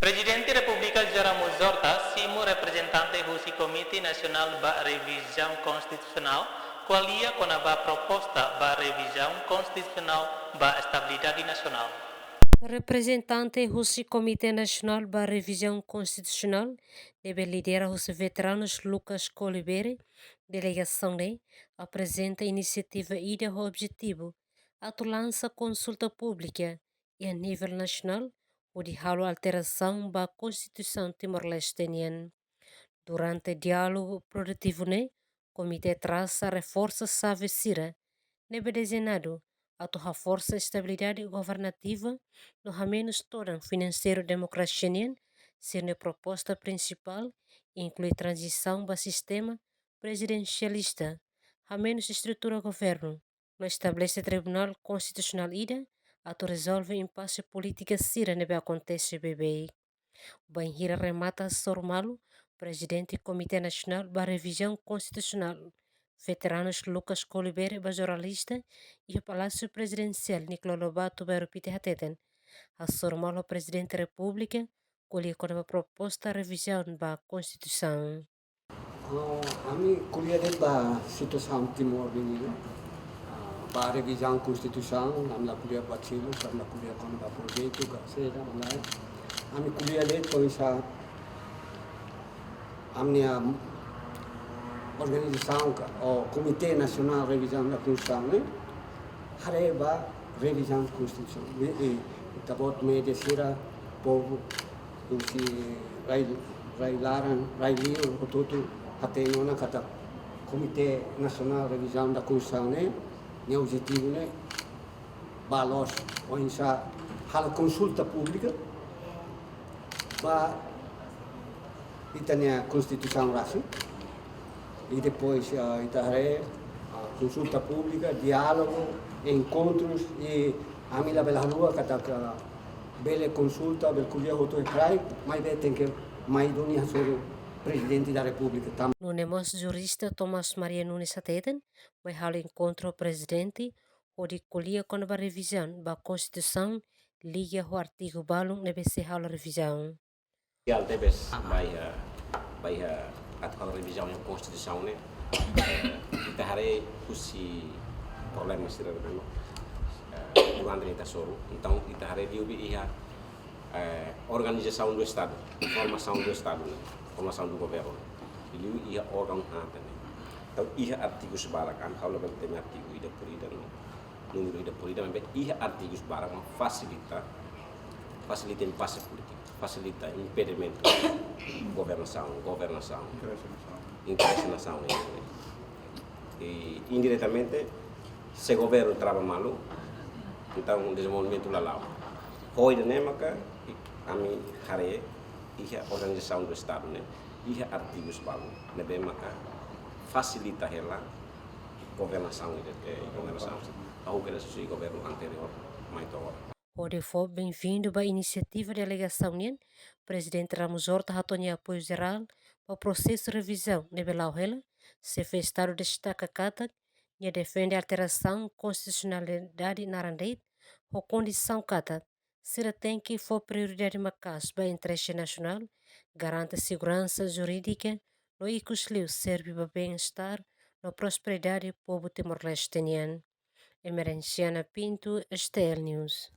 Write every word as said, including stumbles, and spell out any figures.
Prezidente Repúblika José Ramos Horta simu reprezentante husi Komité Nasionál ba Revizaun Konstitusionál, ko'alia kona-ba proposta ba revizaun konstitusionál ba estabilidade nasionál. Reprezentante husi Komité Nasionál ba Revizaun Konstitusionál, ne'ebé lidera husi veteranus Lucas Colibere, delegasaun ne'e aprezenta inisiativa ida ho objetivu atu lansa konsulta públika iha nivel nasionál, hodi halo alterasaun ba Konstituisaun Timor-Leste nian. Durante diálogu produtivu ne'e, komité trasa reforsa xave sira ne'ebé dezeñadu atu haforsa estabilidade governativa no hamenus todan finanseiru demokrasia nian, sira-nia proposta prinsipál inklui tranzisaun ba sistema prezidensialista, hamenus estrutura governu, no estabelese Tribunál Konstitusionál ida atu rezolve impase polítika sira ne'ebé akontese beibeik. Bainhira remata hasoru malu, Prezidente Komité Nasionál ba Revizaun Konstitusionál, veteranus Lucas Colibere ba jornalista iha Palásiu Prezidensiál Nicolau Lobato Bairru Pite hateten, hasoru malu Prezidente Repúblika ko'alia kona-ba proposta revizaun ba Konstituisaun. Ah, ami ko'alia de'it ba situasaun Timor nian, ah, ba revizaun Konstituisaun, ami la ko'alia ba seluk, ami la ko'alia kona-ba projetu, ka saida, lae. Ami ko'alia de'it oinsá ami-nia organizasaun ka, ou Komité Nasionál Revizaun da Konstituisaun ne'e, haree ba revizaun Konstituisaun. I, i, ita-boot média sira, povu, husi rai, rai laran, rai liur, hotu-hotu hatene ona katak Komité Nasionál Revizaun da Konstituisaun ne'e, nia objetivu ne'e, ba loos, oinsá halo konsulta públika ba ita-nia Konstituisaun rasik. I depois, ah, ita haree, ah, konsulta públika, diálogu, enkontrus, i ami labele haluha katak bele konsulta, bele ko'alia hotu iha kraik, maibé tenke mai duni hasoru Prezidente da Repúblika tanba. Nune'e mós jurista Tomás Maria Nunes hateten, mai halo enkontru ho Prezidente, hodi ko'alia kona-ba revizaun ba Konstituisaun, liga ho artigu balun ne'ebé sei halo revizaun. Iha tebes ba iha, ba iha atu halo revizaun iha Konstituisaun ne'e, eh, ita haree husi problema sira ne'ebé, eh, durante ne'e ita hasoru. Entaun, ita haree liu iha, eh, organizasaun do Estadu, formasaun do Estadu, formasaun do governu. Liu iha órgaun haat ne'e. Entaun, iha artigus barak, ami ha'u labele temi artigu ida por ida, no númeru ida por ida, maibé iha artigus barak mak fasilita, fasilita impase polítika, fasilita impedimentu governasaun, governasaun, interese nasaun. Interese nasaun, eh. I indiretamente, se governu trava malu, entaun dezenvolvimentu la la'o. Ho ida-ne'e maka ami haree iha organizasaun do Estadu ne'e, iha artigus balu ne'ebé maka fasilita hela governasaun, eh, governasaun. Ha'u kere sui governu anteriór mai to'o agora. Hodi fó benvindu ba inisiativa delegasaun nian, Prezidente Ramos Horta hato'o nia apoiu jerál ba prosesu revizaun ne'ebé la'o hela, Xefe Estadu destaka katak nia defende alterasaun konstitusionalidade naran de'it, ho kondisaun katak sira tenke fó prioridade maka'as ba interese nasionál, garante seguransa jurídika, no ikusliu serve ba bem-estar no prosperidade povu Timor-Leste nian. Emerenciana Pinto, S T L News.